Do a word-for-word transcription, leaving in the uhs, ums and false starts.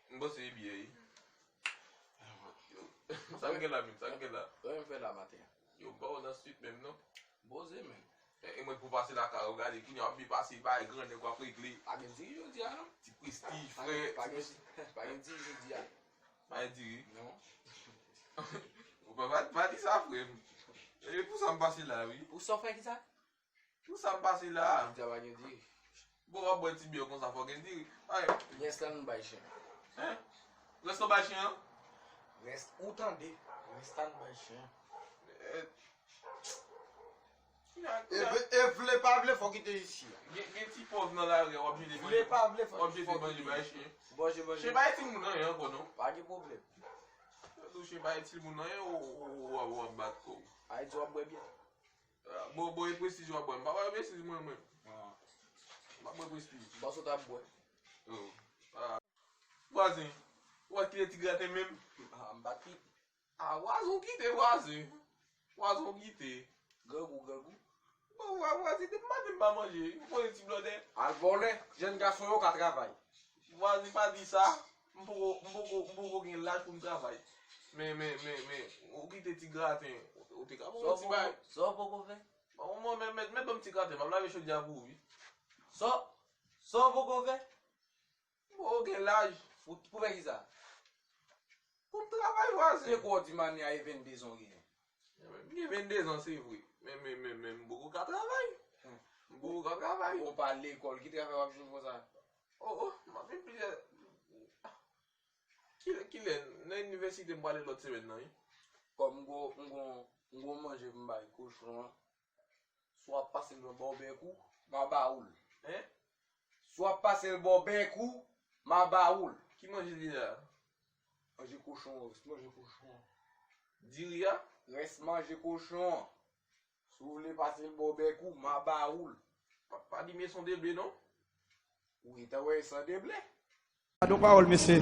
M panse e byen, wi. Sa m gen la menm, sa m gen la. Sa m fè la maten an. Yo, m pa wè nan swit menm, non. Poze, men. E, e mwen pou pase lakay ou, gade, kounye a w ap byen pase, bay grannèg w ap regle. Pa gen diri jodi a, non. Ti prestij, frè. Pa gen, pa gen diri jodi a. Pa gen diri? Non. Ou pa, pa, pa di sa, frè m. E pou sa m pase la, wi. Pou sa w fè ki sa? Pou sa m pase la. Jodi a pa gen diri. Bon, w ap bwè ti byè konsa, fò gen diri. Ay. Rès la nou bay chen. Hein? Rès la bay chen an? Rès, ou tande? Rès la nou bay chen. Eh. E vle, e vle pa vle, fò kite isi a. Gen, gen ti pòv nan lari a, w ap jete manje. Vle pa vle, fò, w ap jete manje bay chen. Manje, manje. Chen pa gen timoun anyen ankò, non. Pa gen pwoblèm. Chen pa gen timoun anyen, ou, ou, ou, ou ap bat kò w. Ayiti w ap bwè byè. Ah, bon, bon, e prestij w ap bwè. M pa bwè prestij mwen, mwen. Ah. M pa bwè prestij. M panse w t ap bwè. Oh. Ah. Vwazen, ou wè kile ti graten menm? Ah, m pa kite. Ah, vwazen, ou kite, vwazen. Vwazen, ou kite. Grangou, grangou. Bon, vwa-, vwazen, depi maten m pa manje. Ou konnen ti blòdè. Al vòlè, jèn gason yo ka travay. Vwazen, pa di sa. M poko, m poko, m poko gen laj pou m travay. Men, men, men, men, ou kite ti graten, ou te ka ban mwen ti bagay. Sa w poko fè? Bon, mwen, men, men, men ban m ti graten, m ap lave chodyè a pou ou, wi. Sa, sa w poko fè? M poko gen laj. Pou, pou fè kisa? Pou m travay, vwazen. Se kwa w di mani a e venndezan w genyen? M gen venndezan, se vre. Men, men, men, men, m poko ka travay. Hmm. M poko ka travay. Ou pa al lekòl, ki travay w ap jwenn konsa? Oh, oh, m ap jwenn plizyè. Kilè, kilè? Nan inivèsite m prale lòt semèn nan, wi. Kòm m gwo, m gwo, m gwo manje pou m bay kochon an. Si w ap pase l bò bèk ou, m a ba ou l. Hein? Si w ap pase l bò bèk ou, m a ba ou l. Ki manje li la? Manje kochon an, rès manje kochon an. Diri a? Rès manje kochon an. Si w vle pase l bò bèk ou, m a ba ou l. Pa, pa di men son de ble, non? Ou gentan wè e san de ble. Gad yon pawòl, mesye.